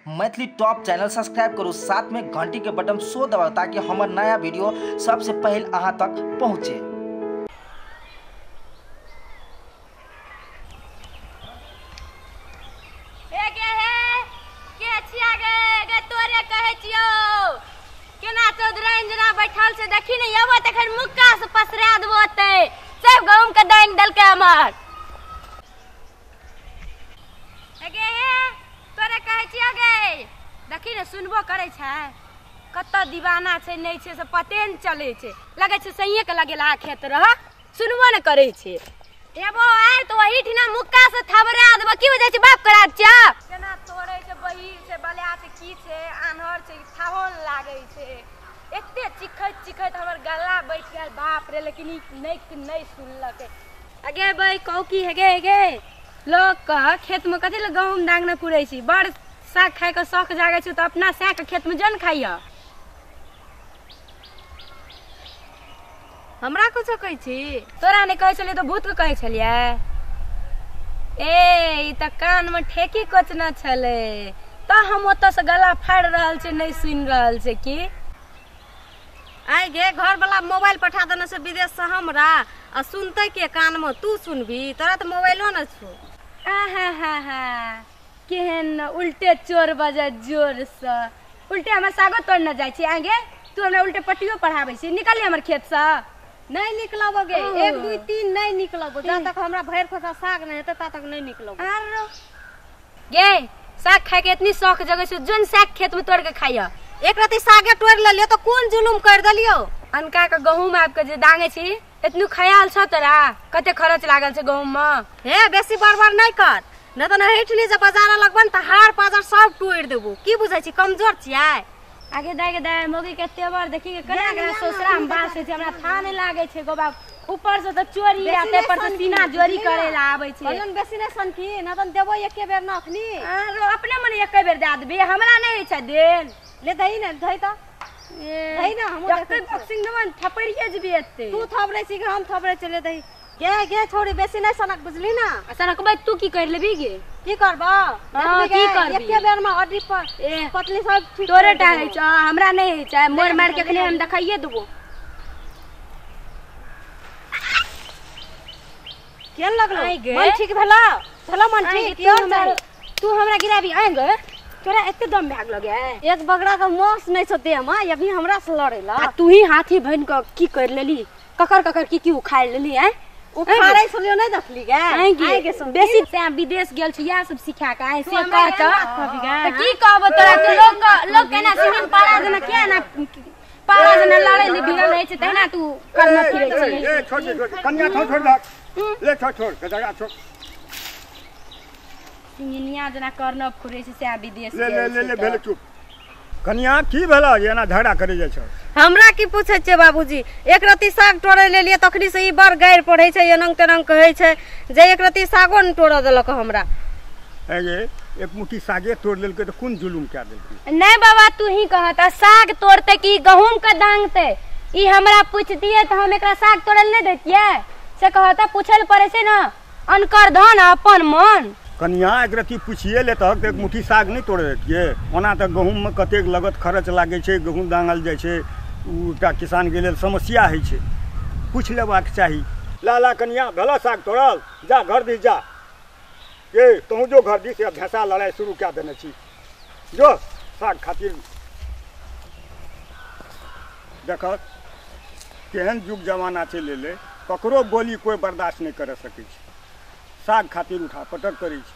Maithili top channel subscribe करू, साथ में घंटी के बटन सो दबाउ ताकि हमर नया वीडियो सबसे पहले अहाँ तक पहुँचे। बैठल से देखी नहीं आबो तखन मुक्का से पसरा देबो ते सब गहूम के दांग दलके हमर। अगे हे तोरे कहै छियो गे, देखी ने सुनबो करै छै, कत दीवाना छै नहीं छै से पते न चलै छै, लगै छै सहिए के लगेला खेत रह, सुनबो न करै छै। एबो आय तो वही ठिना मुक्का से थबरा देबो, की वजह छै बाप करा छ केना तोड़ै छै, बही छै बलिया छै की छै आन्हर छै थाहोन लागै छै, एते चिखैत चिखैत हमर गला बैठ गेल बाप रे, लेकिन ई नहीं सुनलकै। अगे भाई कहू की हेगे हेगे लोग कह खेत में कथी ले गहूम दांग न कुरै छी, बड़ साग खाय के शौक जागे छै तो अपना साग के खेत में जन खाइय। हमरा कुछो कहै छी? तोरा नहीं कहै छलियै तो भूत के कहै छलियै। ए ई त कान में ठेकी कोचना छलै त हम ओतऽ से गला फाड़ि रहल छै, नहीं सुनि रहल छै की। आइ गे घर वाला मोबाइल पठा देने से विदेश से हमरा, आ सुनते के कान में तू सुनबी, तोरा तो मोबाइलो न छो। आहा हा हा केहन उल्टे चोर बजे जोर से, उल्टे हमर सागो तोड़ न जाइ छी। आगे तू हमरा उल्टे पट्टियो पढ़ाबै छी, निकलि हमर खेत से। नहीं निकलबो गे, 1 2 3 नहीं निकलबो, जा तक हमरा भरि खोसा साग नहीं हेतै ता तक नहीं निकलबो। आरो गे साग खाय के इतनी शौक जगह छै, जोन साग खेत में तोड़ के खाइय। एक राति सागे तोड़ लेलियो तो कोन जुलुम कर देलियो? अनका के गहूम आब के जे दांगे छी इतनु ख्याल छ तोरा, कते खर्च लागल छै गहूम में? हे बेसी बड़बड़ नहीं कर, न त हेठली जे बाजार लगबन त हार पाजर सब तोड़ देबो, की बुझै छी कमजोर छियै? आगे दाय के दाय मोगी के तेवर देखी के केना केना ससुरा में बास छै, हमरा था नहीं लागे छै गो बाप, ऊपर से त चोरी आ ते पर से सीना जोरी करे ला आबै छै। कहियोन बेसी नै सनकी, न त देबो एके बेर न अखनी। आरो अपने मन एके बेर दे देबी, हमरा नहीं छै देल। ले दही न, दही त दही न, हम एके बॉक्सिंग देबन थपड़िए जबी एते। तू थपड़ै छी कि हम थपड़ै छी? ले दही गे गे छोड़ी बेसी नै सनक, बुझली ना? सनकबै तू की कर लेबी गे? की करबा? हां की करबी? एके बेर में अड्डी पर पतली सब ठीक तोरे टा है छ, हमरा नहीं है छ, मोर मार के अखने हम देखाइए देबो। केन लगलो मन ठीक भेला? भेला मन ठीक? तू हमरा गिराबी आइ गे, तोरा एते दम भाग लगे? एक बगड़ा के मोस नहीं छो देह में, अभी हमरा से लड़ेला। आ तू ही हाथी बन के की कर लेली, ककर ककर की की उखाड़ लेली? हैं उखाड़ै छलियो नहीं देखली गे? आइ गे बेसी से विदेश गेल छी या सब सिखा के आइ से कह त की कहबो तोरा? तू लोग लोग केना सिहन पारा जना किया ना पारा जना लड़ै ले भिड़ल रहै छै तहिना तू करना फिरै छी। ए छोड़ छोड़ कन्या छोड़ छोड़ दक ले छोड़ छोड़ गजरा छोड़ सिंगनिया जना करना फुरै छै से विदेश ले ले ले ले भेल चुप। कन्या की भेला एना झगड़ा करै जाइ छ? हमरा की पूछै छै बाबूजी, एक रति साग तोड़ै लेलियै तखनी से ई बड़ गारि पढ़ै छै, एनंग तेनंग कहै छै जे एक रति सागो न तोड़ देलक हमरा। हे गे एक मुट्ठी सागे तोड़ लेलकै त कोन जुलुम कए देलकै? नहीं बाबा तू ही कहत साग तोड़ते कि गहूम के दांगते, ई हमरा पूछतियै त हम एकरा साग तोड़ल नहीं दैतियै से कहत, पूछल पड़ै छै न अनकर धन अपन मन। कन्या एक रति पूछिए लेतहक तऽ एक मुट्ठी साग नहीं तोड़े दैतियै? ओना तऽ गहूँममे कतेक लगत खर्च लागै छै, गहूँम दाङल जाइ छै, ओ एकटा किसानके लेल समस्या होइ छै, पूछि लेबाक चाही। ला ला कन्या भेल साग तोड़ल, जा घर दिस जा। ए तोहूँ जो घर दिस, भैंसा लड़ाइ शुरू कए देने छी, जो साग खातिर। देखक केहन युग जमाना छै, लेले ककरो बोली कोइ बर्दाश्त नहि करि सकै छै, साग खातिर उठा पटक करै छै।